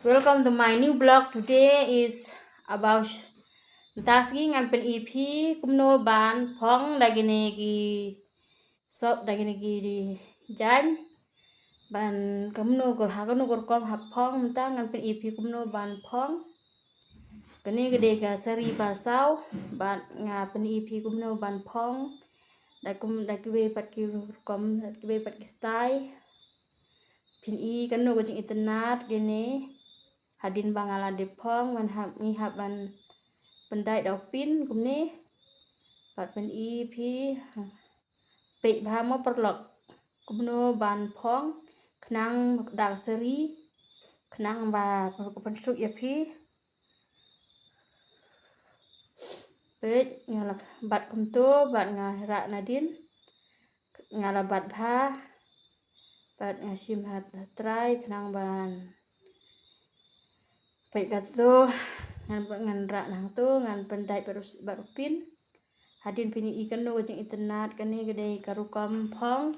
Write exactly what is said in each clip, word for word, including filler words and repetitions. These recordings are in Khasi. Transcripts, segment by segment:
Welcome to my new vlog. Today is about, mynta sngi ngan pyni phi kumno ban phong da kine ki sop, da kine ki jaiñ. Ban kumno ko ha kumno ko rukom hap phong, mynta ngan pyni phi kumno ban phong. Kane ka dei ka sari ba saw, bad nga pyni phi kumno ban phong da kum, da kiwei pat ki rukom, da kiwei pat ki style. Pyni kano ka jingitynnad kine. Hadien ba nga la dep phong, ngan hap, ngi hap ban pyndait da u pin kumne. Bad pyni phi, peit bha mo paralok, kumno ban phong khnang da ka sari, khnang ba ka pynsuk ïa phi. Peit, nga la bat kumto, bad nga rah nadien, nga la bat bha, bad nga shim ha, ha trai khnang ban, peit kato, ngan, ngan rah nangto, ngan pyndait bad u s-, bad u pin. Hadien pyni kano ka jingitynnad, kane ka dei ka rukom phong.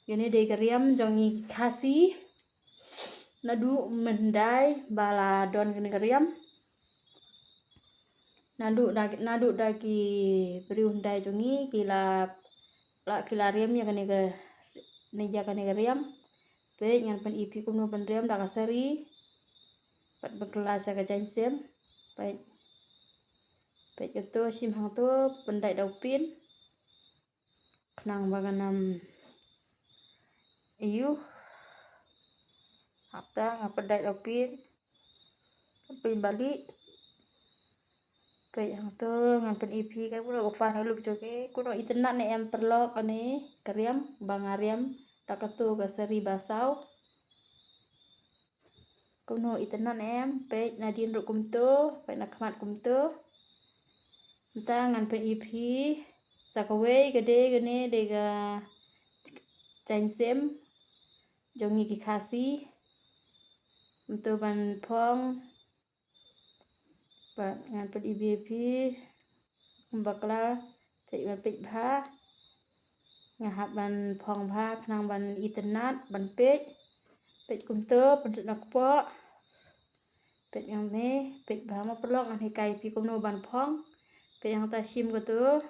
Kane dei ka riam jong ngi ki Khasi. Naduh mynhyndai ba la don kane ka riam. Naduh da, naduh da ki briew hyndai jong ngi ki la, la, ki la riam ïa kane ka, ne ïa kane ka riam. Peit, ngan pyni phi kumno ban riam da ka sari. Bad ba kylla sha ka jaiñsem. Peit. Peit kato, shim hangto, pyndait da u pin. Khnang ba kan ym ïuh. Hangta nga pyndait da u pin. Pin bali. Peit hangto, ngan pyni phi ka kumno ka final look jong ngi. Kumno itynnad ne em paralok kane ka riam ba nga riam da kato ka sari ba saw. Kumno itynnad ne em, peit nadien ruh kumto, peit na khmat kumto. Mynta ngan pyni phi sa kawei ka dei, kane dei ka jaiñsem jong ngi ki Khasi. Kumto ban phong. Bad ngan pyni ïa phi bakla, peit, ngan peit bha. Nga hap ban phong bha khnang ban itynnad ban peit. Peit kumto, pyndait na kpoh. Peit ngan ne, peit bha mo paralok, ngan hikai phi kumno ban phong. Peit hangta, shim kato,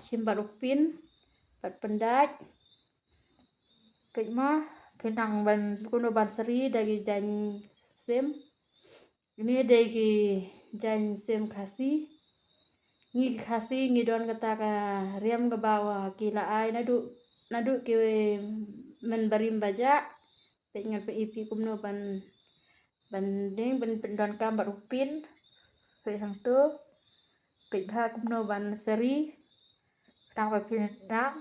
shim bad u pin, bad pyndait. Peit mo, phi nang ban kumno ban sari da ki jaiñsem. Kine dei ki jaiñsem Khasi. Ngi ki Khasi ngi don kata ka riam kaba wa ki la ai naduh, naduh ki mynbarim bajah. Peit, ngan pyni phi kumno ban, ban deng, ban pyndonkam bad u pin. Peit hangto. Peit bha kumno ban sari. Tang ba phi dang.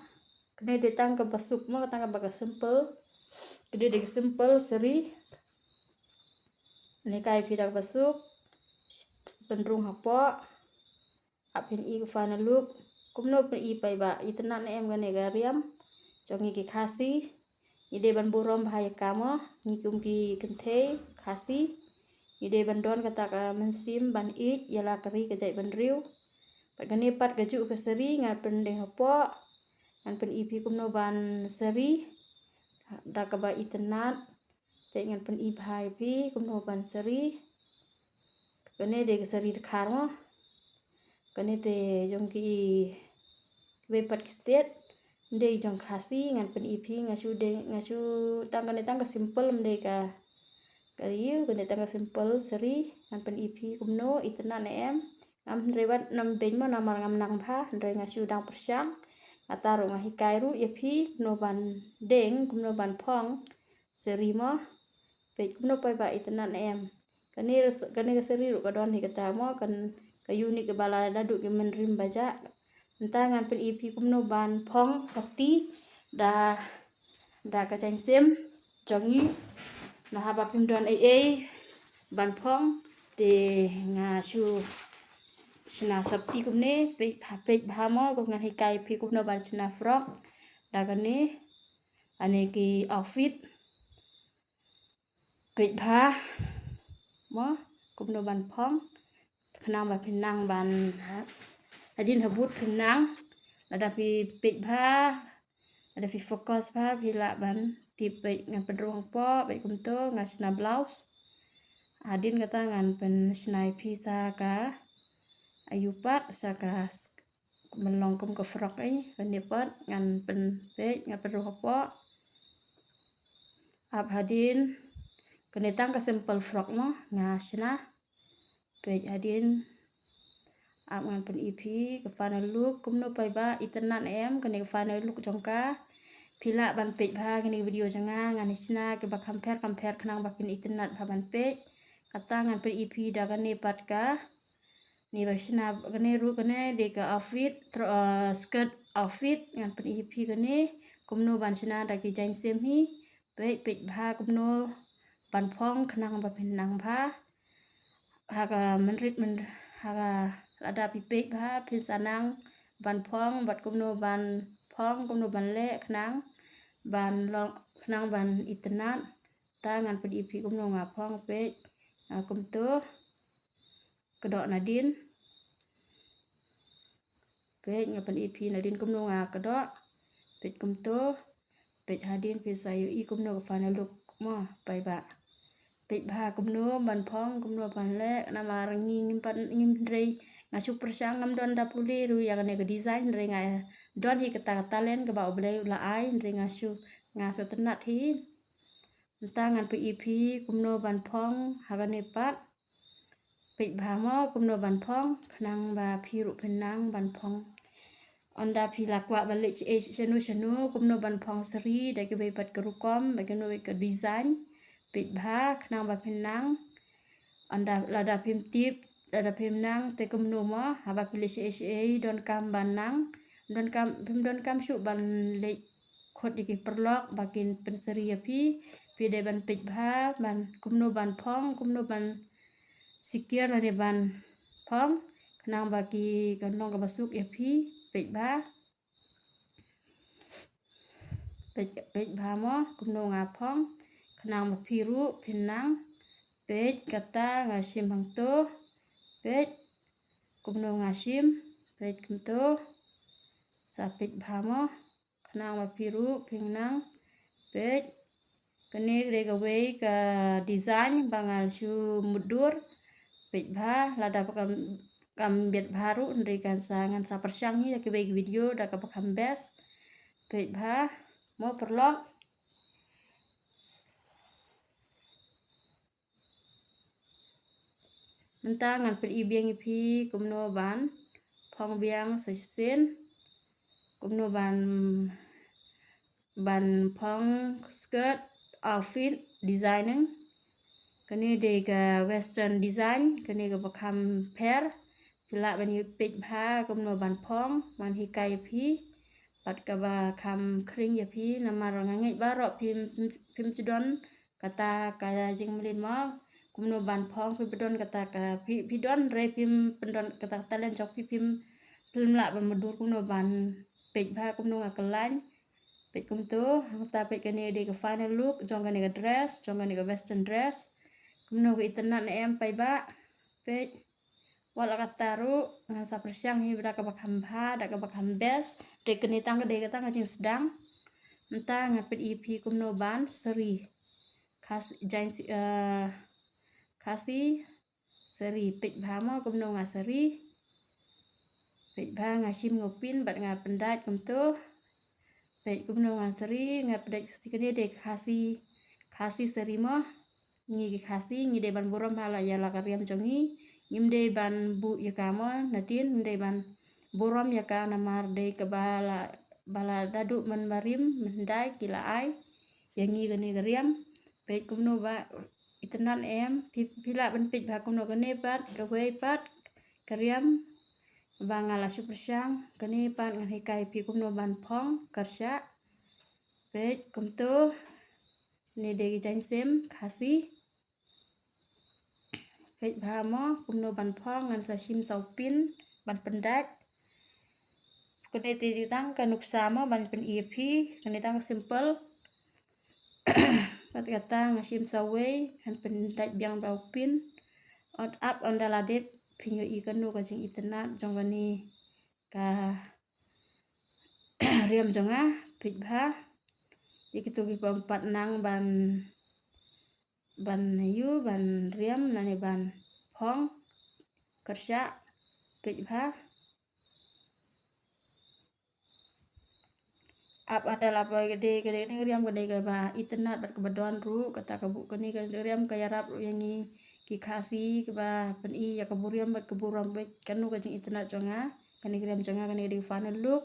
Kane dei tang kaba suk mo, tang kaba ka simple. Kane dei ka simple sari. Ngan hikai phi da kaba suk. Pynrung hapoh. Hap pyni ka final look. Kumno pyni, peit ba itynnad ne em kane ka riam jong ngi ki Khasi. Ngi dei ban burom bha ïa ka mo, ngi kum ki kynthei Khasi. Ngi dei ban don kata ka mynsiem ban ïeit ïa la ka ri ka jaitbynriew. Bad kane pat kajuh ka sari, ngan pyndeng hapoh. Ngan pyni phi kumno ban sari da kaba itynnad. Peit, ngan pyni bha ïa phi kumno ban sari. Kane dei ka sari dkhar mo. Kane te jong ki, kiwei pat ki state. Dei jong Khasi, ngan pyni phi, nga shu deng, nga shu tang, kane tang ka simple, ym dei ka, ka ïew, kane tang ka simple sari. Ngan pyni phi kumno, itynnad ne em. Ngam, hynrei wat nym beiñ mo, namar ngam nang bha, hynrei nga shu dang pyrshang. Nga ta ruh, nga hikai ruh ïa phi kumno ban deng, kumno ban phong sari mo. Peit kumno, peit ba itynnad ne em. Kane, kane ka sari ruh ka don hi kata mo, kan, ka unique kaba la naduh ki mynrim bajah. Mynta ngan pyni phi kumno ban phong sopti da, da ka jaiñsem jong ngi. Naba phim don ei ei ban phong, te nga shu shna sopti kumne. Peit, peit bha mo, ko ngan hikai phi kumno ban shna frock da kane. Ane ki outfit. Peit bha mo, kumno ban phong. Khnang ba phin nang ban, ha, hadien habud phin nang. Lada phi peit bha, lada phi focus bha, phi lah ban tip. Peit, ngan pynrung hapoh, peit kumto, nga shna blouse. Hadien kata ngan pynshna ïa phi sa ka, ayu pat sa ka s-, mynlong kum ka frock ei, kane pat ngan pynpeit, ngan pynruh hapoh. Ap hadien, kane tang ka simple frock mo, nga shna. Peit hadien, ap ngan pyni ïa phi ka final look kumno paidbah, itynnad em kane ka final look jong ka. Phi lah ban peit bha kane ka video jong nga, ngan shna kiba kham pher kham pher khnang ba phin itynnad bha ban peit. Kata ngan pyni ïa phi da kane pat ka, ne ba shna kane ruh, kane dei ka outfit, tro-, eh, skirt outfit, ngan pyni ïa phi kane kumno ban shna da ki jaiñsem hi. Peit, peit bha kumno ban phong khnang ba phin nang bha. Ha ka mynrit myn-, ha ka, lada phi peit bha phin sa nang ban phong bad kumno ban phong, kumno ban leh khnang ban long, khnang ban itynnad. Ta ngan pyni ïa phi kumno nga phong, peit, ah, kumto. Kdoh nadien. Peit, nga pyni ïa phi nadien kumno nga kdoh. Peit kumto. Peit hadien phi sa ïohi kumno ka final look mo paidbah. Peit bha kumno ban phong, kumno ban leh, namar ngi ngim pat, ngim, hynrei nga shu pyrshang, ngam don da pule ruh ïa kane ka design, hynrei nga don hi kata ka talent kaba U Blei u la ai, hynrei nga shu, nga shu tynnad hi. Mynta ngan pyni ïa phi kumno ban phong ha kane pat. Peit bha mo kumno ban phong khnang ba phi ruh phin nang ban phong. Ynda phi la kwah ban leh shaei shano shano, kumno ban phong sari da kiwei pat ka rukom, da kano ka design. Peit bha khnang ba phin nang. Ynda lada phim tip, lada phim nang te kumno mo, haba phi leh shaei shaei donkam ban nang. Donkam, phim donkam shuh ban leh khot ïa ki paralok ba kin pynsari ïa phi. Phi dei ban peit bha ban kumno ban phong, kumno ban secure lane ban phong khnang ba ki, kan long kaba suk ïa phi. Peit bha. Peit, peit bha mo kumno nga phong khnang ba phi ruh phin nang. Peit kata nga shim hangto. Peit kumno nga shim. Peit kumto. Sa peit bha mo khnang ba phi ruh phin nang. Peit, kane dei kawei ka design ba nga la shu mutdur. Peit bha, lada ba kam, kam biang bha ruh, hynrei kan sa, ngan sa pyrshang hi da kiwei ki video da kaba kham best. Peit bha mo paralok. Mynta ngan pyni biang ïa phi kumno ban phong biang sa shisien, kumno ban, ban phong skirt outfit designing. Kane dei ka western design, kane kaba kham pher. Phi lah ban ïa peit bha kumno ban phong, ngan hikai ïa phi. Bad kaba kham khring ïa phi, namar nga ngeit baroh phim, phim, phim ju don kata ka jingmlien mo, kumno ban phong, phi phi don kata ka, phi, phi don, hynrei phim pyndon kata ka talent jong phi, phim, phim lah ban mutdur kumno ban. Peit bha kumno nga khlaiñ. Peit kumto, hangta peit, kane dei ka final look jong kane ka dress, jong kane ka western dress. Kumno ka itynnad ne em paidbah. Peit. Wat la katta ruh ngan sa pyrshang hi da kaba kham bha, da kaba kham best. Dei kane tang ka, dei ka tang ka jingsdang. Mynta ngan pyni ïa phi kumno ban sari. Khas-, jaiñ si-, eh, Khasi sari. Peit bha mo kumno nga sari. Peit bha, nga shim, nga pin bad nga pyndait kumto. Peit kumno nga sari, nga pyndait shisien. Kane dei Khasi, Khasi sari mo. Ngi ki Khasi ngi dei ban burom ha la ïa la ka riam jong ngi. Ngim dei ban buh ïa ka mo, nadien ngim dei ban burom ïa ka, namar dei kaba la, ba la daduh mynbarim mynhyndai ki la ai ïa ngi kane ka riam. Peit kumno ba itynnad ne em, phi, phi lah ban peit bha kumno kane pat, kawei pat ka riam ba nga la shu pyrshang. Kane pat ngan hikai ïa phi kumno ban phong kyrshah. Peit kumto. Kane dei ki jaiñsem Khasi. Peit bha mo kumno ban phong, ngan sa shim saw pin ban pyndait. Kane te dei tang ka nuksa mo ban pyni ïa phi, kane tang ka simple. Bad kata nga shim sawei, ngan pyndait biang da u pin. Ot ap ynda la dep phin ïohi kano ka jingitynnad jong kane ka riam jong nga. Peit bha. Ïa kito ki bym pat nang ban ban ïoh ban riam nane ban phong kyrshah peit bha. Ap ada lap ba kane kane kane riam kane kaba itynnad bad kaba don ruh, kata ka buh kane kane riam ka ïarap ruh ïa ngi ki Khasi kaba pyni ïa ka buriam bad ka burom bad kano ka jingitynnad jong nga. Kane ka riam jong nga kane ka dei final look.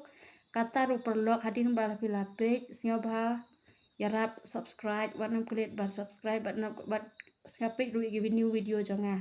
Kata ruh paralok hadien ba la phi la peit, sngewbha ïarap subscribe, wat nym klet ban subscribe bad nym bad sngewbha peit ruh ïa ki new video jong nga.